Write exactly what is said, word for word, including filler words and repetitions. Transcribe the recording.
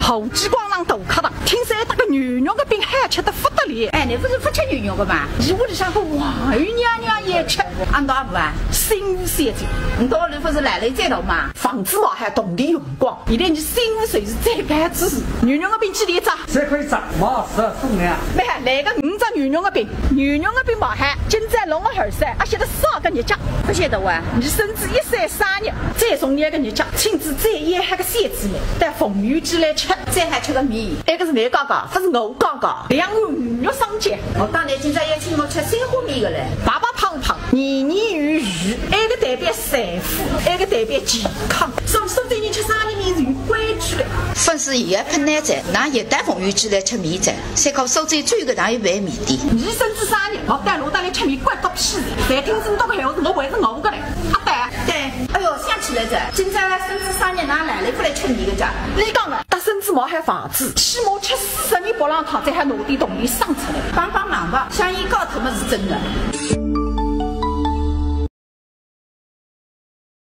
后街广场大客堂，听说搭个牛肉个饼好吃得勿得了。哎，侬勿是勿吃牛肉个吗？伊屋里向个王爷娘娘也吃。阿拉阿婆啊？新妇小姐。侬到屋里勿是来了一站头吗？房子嘛还动地用光，现在伲新妇算是最高知识。牛肉个饼几钿一只？三块一只，买十送两。蛮好，来个五只牛肉个饼，牛肉个饼买好，今朝弄个二三，阿晓得啥个日脚？勿晓得哇。伲孙子一岁生日，最重要个日脚，请仔最要好个小姊妹到凤游记来吃。最好吃个面。埃个是侬讲个，勿是我讲个。两碗鱼肉双浇。我当然今朝要请我吃三鲜面个嘞。白白胖胖，年年有余，埃个代表财富，埃个代表健康。所以苏州人吃生日面是有规矩的。粉丝也要喷奶仔，㑚也到凤游记来吃面仔，三口苏州最个㑚一碗面的。伲孙子生日，我带侬带来吃面，关侬屁事。饭厅是侬个闲话，我还是我个嘞。阿呆。对，哎哟，想起来仔，今朝孙子生日，㑚来了勿来吃面个家？侬讲个，搭孙子买好房子，起码吃四十年白浪汤，才好拿点铜钿省出来。帮帮忙吧，香烟告脱么是真的。